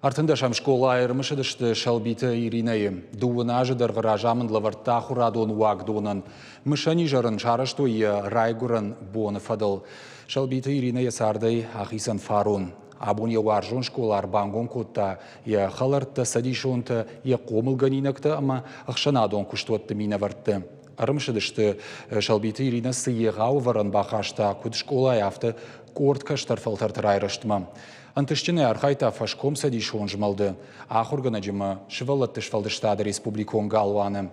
Ӕртындӕсӕм скъолайы ӕрымысыдысты Сӕлбиты Иринӕйы. Дыууын азы дӕргъы разамынд лӕвӕрдта ахуырадон уагдонӕн. Мысӕн изӕр ын сарӕзтой йӕ райгуырӕн боны фӕдыл. Сӕлбиты Иринӕ йӕ цардӕй ахицӕн фарон. Абон йӕ уарзон скъола ӕрбангом кодта йӕ хӕлӕрттӕ, цӕдисонтӕ, йӕ хъомылгӕнинӕгтӕ ӕмӕ ӕхсӕнадон куыстуӕтты минӕвӕртты. Ӕрымысыдысты, Сӕлбиты Иринӕ цы егъау ӕвӕрӕн бахаста куыд скъолайы, афтӕ къорд кӕстӕр фӕлтӕрты райрӕзтмӕ. Ӕнтыстджынӕй архайдта фӕскомцӕдисон змӕлды, ахуыргӕнӕджы ӕмӕ сывӕллӕтты сфӕлдыстады республикон галуаны.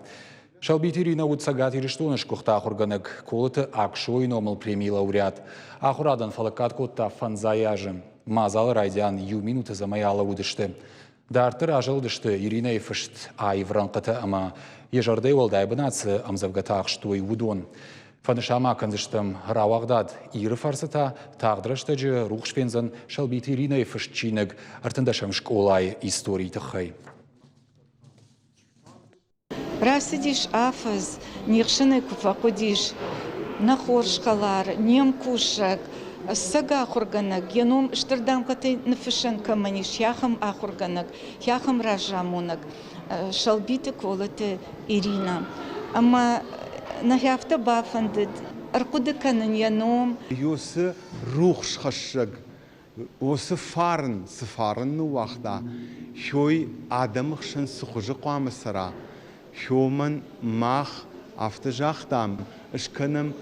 Сӕлбиты Иринӕ уыд Цӕгат Ирыстоны сгуыхт ахуыргӕнӕг Колыты Аксойы номыл премийы лауреат. Ахуырадӕн фӕлӕггад кодта фӕндзай азы. Мадзалы райдиан иу минуты ӕдзӕмӕй алӕууыдысты. Дарддӕр азӕлдысты Иринӕйы фыст аив рӕнхъытӕ ӕмӕ йӕ зӕрдӕйы уӕлдай бынат цы ӕмдзӕвгӕтӕ ахстой, уыдон. Фӕнысан ма кӕндзыстӕм, рауагъдад Иры фӕрцы та тагъд рӕстӕджы рухс фендзӕн Сӕлбиты Иринӕйы фыст чиныг ӕртындӕсӕм скъолайы историйы тыххӕй. Рацыдис афӕдз, не хсӕнӕй куы фӕхъуыдис нӕ хорз хӕлар, не мкусӕг, ӕцӕг ахуыргӕнӕг, йӕ ном стыр дамгъӕтӕй ныффыссӕн кӕмӕн ис, ахӕм ахуыргӕнӕг, ахӕм разамонӕг Сӕлбиты-Колыты Иринӕ. Ӕмӕ нӕхи афтӕ бафӕндыд ӕрхъуыды кӕнын йӕ ном. Уыцы рухсхӕссӕг Уыцы фарн, цы фарн ныууагъта, хёй адӕмы хсӕн цы хуызы хъуамӕ цӕра, хёмӕн мах афтӕ загътам, скӕнӕм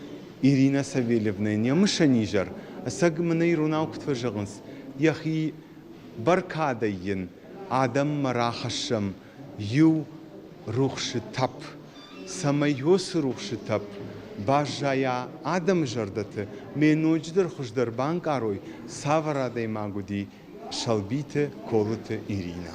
Иринӕ Савельевнӕйӕн йӕ мысӕн изӕр. Ӕцӕг мын ӕй иронау куыд фӕзӕгъынц, йӕхи бӕркадӕй йын адӕммӕ рахӕссӕм иу рухсы тӕпп. Цӕмӕй уыцы рухсы тӕпп баззайа адӕмы зӕрдӕты, ме ноджыдӕр хуыздӕр банкъарой, цавӕр адӕймаг уыди Сӕлбиты Колыты Иринӕ.